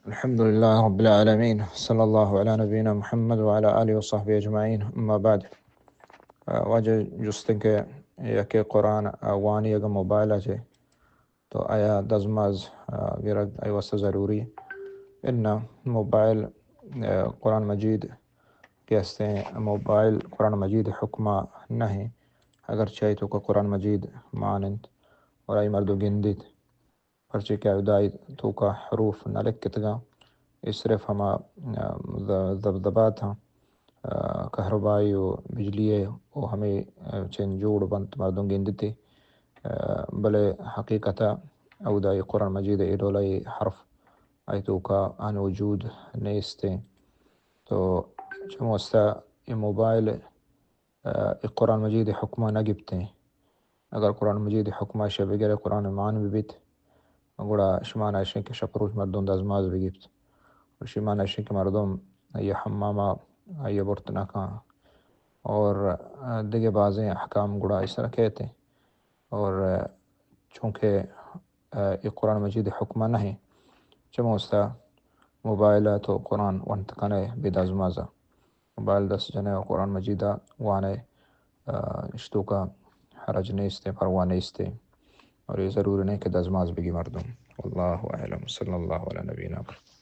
الحمد لله رب العالمين، صلى الله على نبينا محمد وعلى آله وصحبه أجمعين، أما بعد. واجہ جستن کہ یکے قرآن وانی اگہ موبائل چے تو آیا دزماز گرگ آئی واسطہ ضروری؟ انا موبائل قرآن مجید کہ ہستیں، موبائل قرآن مجید حکمہ نہ ہیں، اگر چاہی تو کہ قرآن مجید مان انت اور آئی مردو گندیت، پرچے کہ اودائی توکا حروف نہ لکھتگاں، اے صرف ہما ذبذبات ہاں، کہربائی و بجلی و ہمے چین جوڑ بنت، مردم گندتے، بلے حقیقتا اودائی قرآن مجید اے ڈولائی حرف آئی توکا آن وجود نیستیں۔ تو چموستا اے موبائل اے قرآن مجید حکمہ نہ گپتیں۔ اگر قرآن مجید حکمہ شہ بگرے قرآن مان ببیت، گڑا شما نہ اشیں کہ شپ روچ مردم دزماز بگیپت۔ اور شما نہ اشیں کہ مردم آئی حمامہ آئی برت نہ کن۔ اور دگہ بازیں احکام گڑا اس طرح کہتے۔ اور چونکہ اے قرآن مجید حکمہ نہ ہیں، چموستا موبائل تو قرآن ونت کنے بے دزمازا۔ موبائل دست جنے و قرآن مجیدا وانے، اشتوکا حرج نیستے، پرواہ نیستے۔ اور یہ ضروری نہیں کہ دزماز بگی مردم۔ واللہ اعلم، صلی اللہ علی نبینا محمد۔